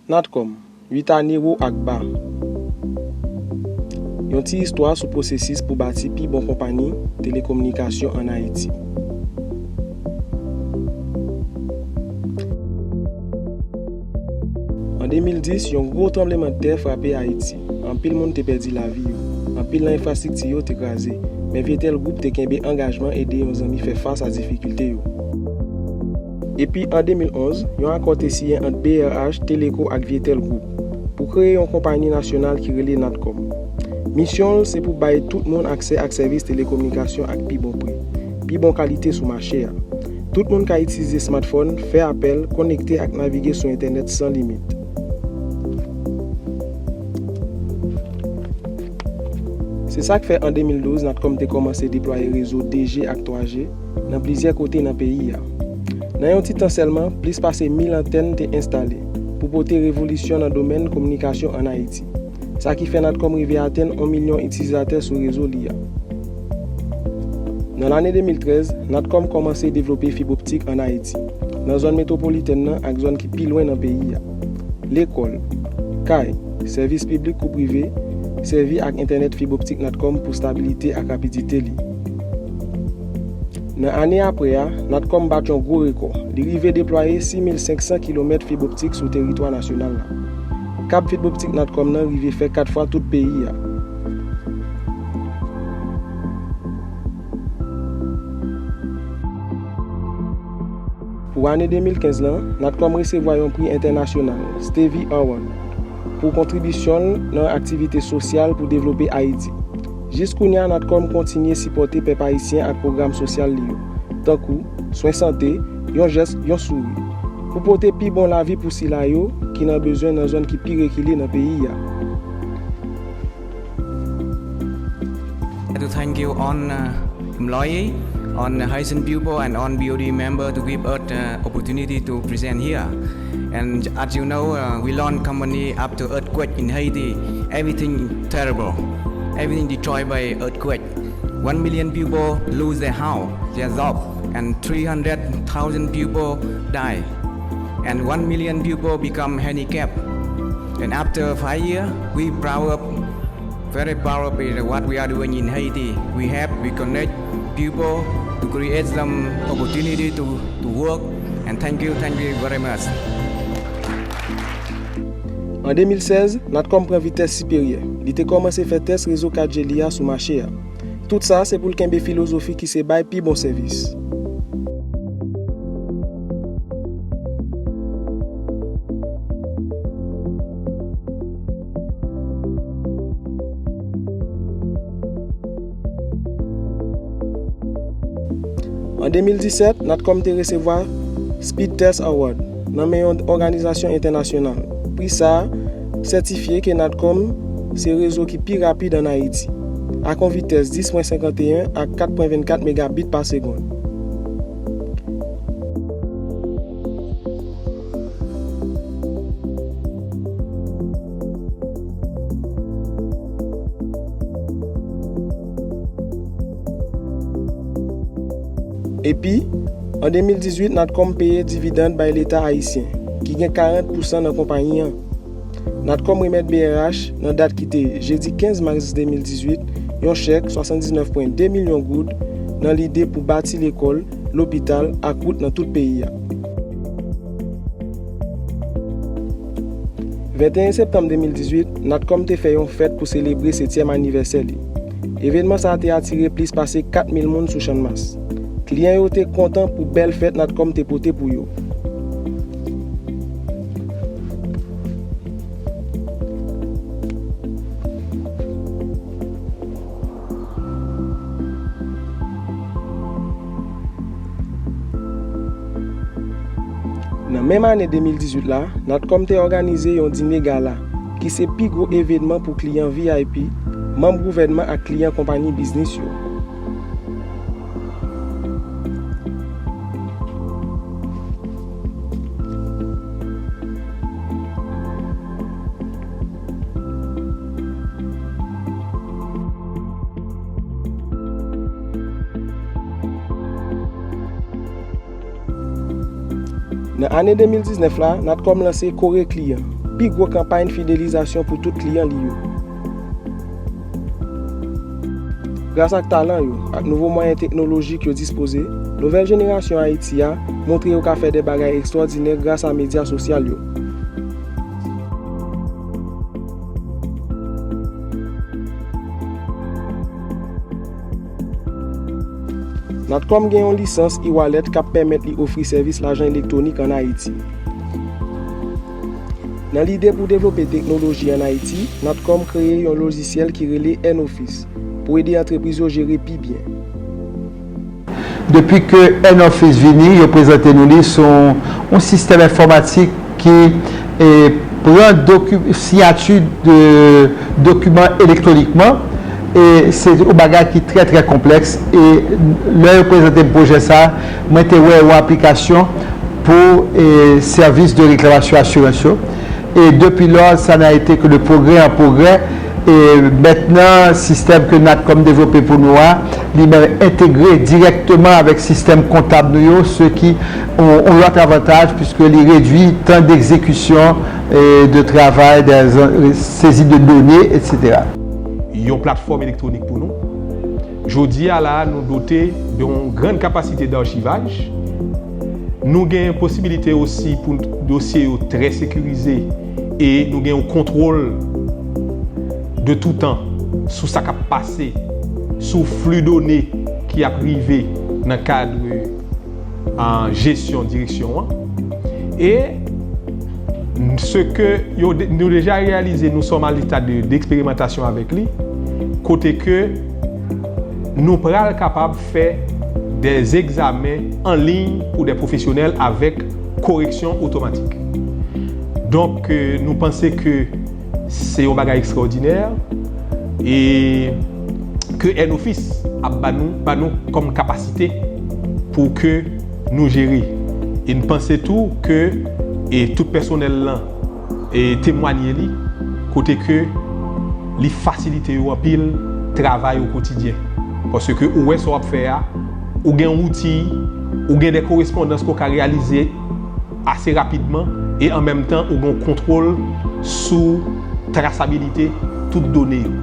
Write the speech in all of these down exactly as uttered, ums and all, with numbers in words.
Natcom, uit ane wo ak ba. Yon ti istwa sou pwosesis pou bati pi bon konpayi telekominikasyon ann Ayiti. An de mil dis, yon gwo tranblemanntè frape Ayiti. Anpil moun te pèdi lavi yo. Anpil nan enfrastrikti yo te kraze. Men Vietel Group te kenbe angajman ede yon zanmi fè fas a difikilte yo. Epi an de mil onz, yon akò te siyen ant B R H, Teleco ak Vietel Group pou kreye yon konpayi nasyonal ki rele Natcom. Misyon l se pou bay tout moun aksè ak sèvis telekominikasyon ak pi bon pri, pi bon kalite sou mache a. Tout moun ka itilize smartphone, fè apèl, konekte ak navige sou entènèt san limit. Se sa k fè an de mil douz, Natcom te kòmanse deplwaye rezo de G ak twa G nan plizyè kote nan peyi a. Nan yon ti tan sèlman, plis pase mil antèn te enstale pou pote revolisyon nan domèn kominikasyon ann Ayiti, sa ki fè Natcom rive atenn yon milyon itilizatè sou rezo li a. Nan lane de mil trèz, Natcom kòmanse devlope fib optik ann Ayiti, nan zòn metwopolitèn nan ak zòn ki pi lwen nan peyi a. Lekòl, kay, sèvis piblik kou prive, sèvi ak entènèt fib optik Natcom pou stabilite ak rapidite li. Nan ane apre a, Natcom bat yon gwo rekò. Li rive deplwaye sis mil senk san kilomèt fib optik sou teritwa nasyonal la. Kab fib optik Natcom nan rive fè kat fwa tout peyi a. Pou ane de mil kenz lan, Natcom resevwa yon pri entènasyonal, Stevie Award, pou kontribisyon l nan aktivite sosyal pou devlope Ayiti. Jiskounye a, Natcom kontinye sipòte pèp ayisyen ak pwogram sosyal li yo, tankou swen sante, yon jès, yon souri, pou pote pi bon lavi pou sila yo ki nan bezwen nan zòn ki pi rekile nan peyi a. To thank you on uh, employee, on Haitian people, and on B O D member to give us the opportunity to present here. And as you know, uh, we learn company after earthquake in Haiti, everything terrible, everything destroyed by earthquake. One million people lose their house, their job, and three hundred thousand people die. And one million people become handicapped. And after five years, we proud, very proud of what we are doing in Haiti. We help, we connect people to create some opportunity to, to work. And thank you, thank you very much. An de mil sèz, Natcom pran vitès siperyè. Li te kòmanse fè tès rezo kat G li a sou mache a. Tout sa se pou l kenbe filozofi ki se bay pi bon sèvis. An de mil disèt, Natcom te resevwa Speed Test Award nan men yon òganizasyon entènasyonal. Pri sa a sètifye ke Natcom se rezo ki pi rapid ann Ayiti, ak yon vitès dis pwen senkanteyen ak kat pwen vennkat megabit pa segonn. Epi, an de mil dizuit, Natcom peye dividann bay Leta ayisyen, ki gen karant pousan nan konpayi an. Natcom remèt B R H, nan dat ki te jedi kenz mas de mil dizuit, yon chèk swasanndiznèf pwen de milyon goud nan lide pou bati lekòl, lopital ak wout nan tout peyi a. Venteyen septanm de mil dizuit, Natcom te fè yon fèt pou selebre setyèm anivèsè li. Evènman sa a te atire plis pase kat mil moun sou Channmas. Kliyan yo te kontan pou bèl fèt Natcom te pote pou yo. Nan menm ane de mil dizuit la, Natcom te òganize yon dine gala, ki se pi gwo evènman pou kliyan V I P, manm gouvènman ak kliyan konpayi biznis yo. Nan ane de mil diznèf la, Natcom lanse Kore Kliyan, pi gwo kanpay fidelizasyon pou tout kliyan li yo. Gras ak talan yo ak nouvo mwayen teknolojik yo dispoze, nouvèl jenerasyon Ayiti a montre yo ka fè de bagay ekstwòdinè gras a medya sosyal yo. Natcom gen yon lisans e-wallet k ap pèmèt li ofri sèvis lajan elektwonik ann Ayiti. Nan lide pou devlope teknoloji ann Ayiti, Natcom kreye yon lojisyèl ki rele N-Office pou ede antrepriz yo jere pi byen. Depi ke N-Office vini, yo prezante nou li, se yon, yon sistèm enfòmatik ki e, pran doki, siyati de dokiman elektwonikman. E se yon bagay ki trè, trè konplèks. E lè yo prezante m pwojè sa a, mwen te wè yon aplikasyon pou e, sèvis de reklamasyon asirans yo. E depi lò, ça n'a été que de progrès en progrès. E mentnan, sistèm ke Natcom devlope pou nou a, li menm entegre dirèkteman avèk sistèm kontab nou yo, se ki yon, yon lòt avantaj, puiske li redui tan d'exécution e de travay, de sezi de done, etsetera. Yon platfòm elektwonik pou nou. Jodi a la, nou dote de yon grann kapasite d'archivage. Nou gen posibilite osi pou dosye yo trè sekirize e nou gen yon kontwòl de tou tan sou sa k ap pase, sou fli done ki ap rive nan kad an jesyon direksyon an. E ce que yo, nou deja reyalize, nous sommes à l'état de, d'expérimentation avec li, kote ke nou pral kapab fè des examens en ligne pour des professionnels avec correction automatique. Donk, nou panse ke se yon bagay ekstraòdinè e ke N-Office ap ba nou, ba nou kòm kapasite pou ke nou jere. E n panse tou ke e tout pèsonèl lan e temwanye li, kote ke li fasilite yo anpil travay o kotidyen. Paske ou wè sa w ap fè a, ou gen wouti, ou gen de korespondans ke w ka reyalize ase rapidman e an menm tan ou gen yon kontwòl sou trasabilite tout done yo.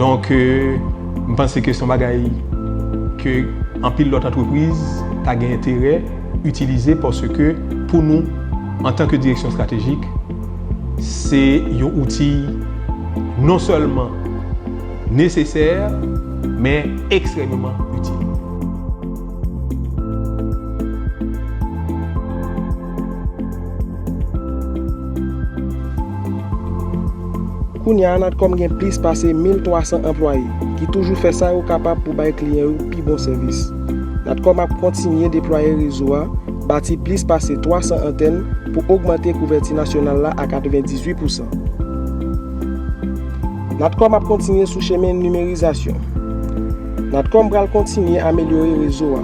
Donk, e, m panse ke se yon bagay ke anpil lòt antrepriz ta gen enterè itilize paske pou nou, antanke direksyon estratejik, se yon outi non sèlman nesesè, men ekstrèmeman itil. Kounye a, Natcom gen plis pase mil twa san anplwaye ki toujou fè sa yo kapab pou bay kliyan yo pi bon sèvis. Natcom ap kontinye deplwaye rezo a, bati plis pase twa san antèn pou ogmante kouvèti nasyonal la a katrevendizuit pousan. Natcom ap kontinye sou chemen nimerizasyon. Natcom pral kontinye amelyore rezo a.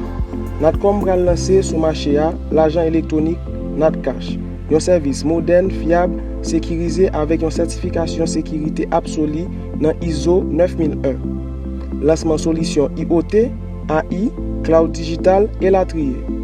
Natcom pral lanse sou mache a lajan elektwonik Natcash, yon sèvis modèn, fyab, sekirize avèk yon sètifikasyon sekirite absoli nan ISO nèf mil en. Lansman solisyon IoT, A I, cloud digital, elatriye.